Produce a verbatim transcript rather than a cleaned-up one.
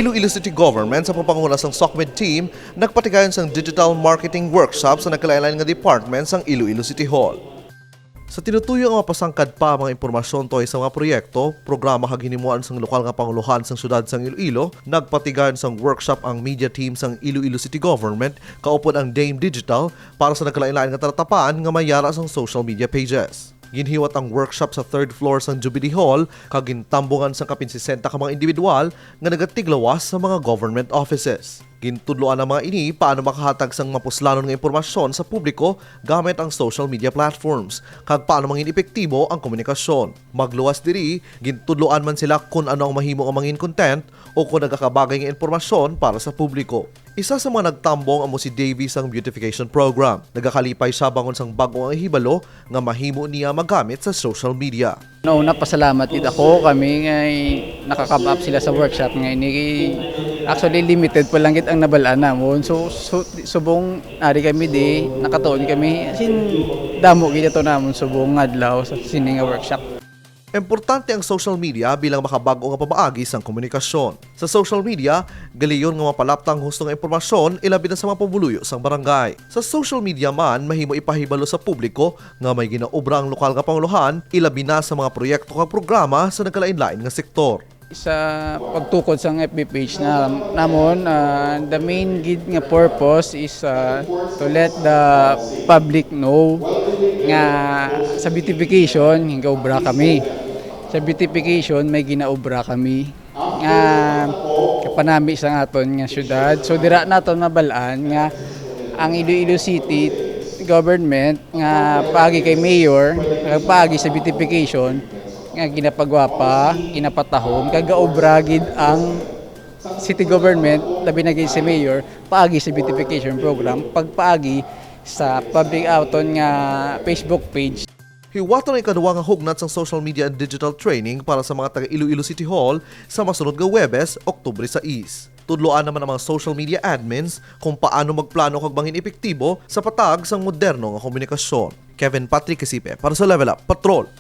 Iloilo City Government sa pagpanguna sang SOCMED team nagpatigayon sang digital marketing workshop sa nagkalain-lain nga department sang Iloilo City Hall. Sa tinutuyo nga mapasangkad pa mga impormasyon tungod sa mga proyekto, programa kag hinimuan sang lokal nga pangulohan sang siyudad sang Iloilo, nagpatigayon sang workshop ang media team sang Iloilo City Government kaupod ang Dame Digital para sa nagkalain-lain nga talatapan nga may yara sang social media pages. Ginhiwat ang workshop sa third floor sang Jubilee Hall kag gintambungan sang kapin sesenta ka mga individual nga nagatiglawas sa mga government offices. Gintudloan ang mga ini paano makahatag sang mapuslanon nga impormasyon sa publiko gamit ang social media platforms kag paano mangin epektibo ang komunikasyon. Magluwas diri, gintudloan man sila kon ano ang mahimo nga mangin content o kon nagakabagay nga impormasyon para sa publiko. Isa sa mga nagtambong amo si Davy sang beautification program. Nagakalipay siya bangon sang bag-o nga hibalo nga mahimo niya magamit sa social media. Nauna, pasalamat gid ako kami nga nakakab-up sila sa workshop nga ini. Actually, limited pa lang gid ang nabal-an namon. So, so subong ari kami di, nakatuon kami. As in, damo gid ato namon subong nga adlaw sa sini nga workshop. Importante ang social media bilang makabag-o nga pamaagi sang komunikasyon. Sa social media, galiyon nga mapalapta ang husto nga impormasyon, ilabi na sa mga pumuluyo sang barangay. Sa social media man, mahimo ipahibalo sa publiko nga may ginaobra ang lokal nga pangulohan, ilabi na sa mga proyekto kag programa sa nagkalain-lain nga sektor. Sa pagtukod sang F B page na namon, ah, the main gid nga purpose is, ah, to let the public know nga sa beautification, gaobra kami. Sa beautification, may ginaobra kami nga kapanami sa aton nga syudad. So, dira naton mabal-an nga ang Iloilo City government nga paagi kay mayor, nga paagi sa beautification, nga ginapagwapa, ginapatahom, kag gaobra gid ang city government, labi na gid si mayor, paagi sa beautification program, pagpaagi sa public aton nga Facebook page. Hiwaton ang ikaduha nga hugnat sang social media and digital training para sa mga taga Iloilo City Hall sa masunod nga Huwebes, Oktubre sais. Tudloan naman ang mga social media admins kung paano magplano kag mangin epektibo sa paghatag sang moderno nga komunikasyon. Kevin Patrick Kisipe para sa Level Up Patrol.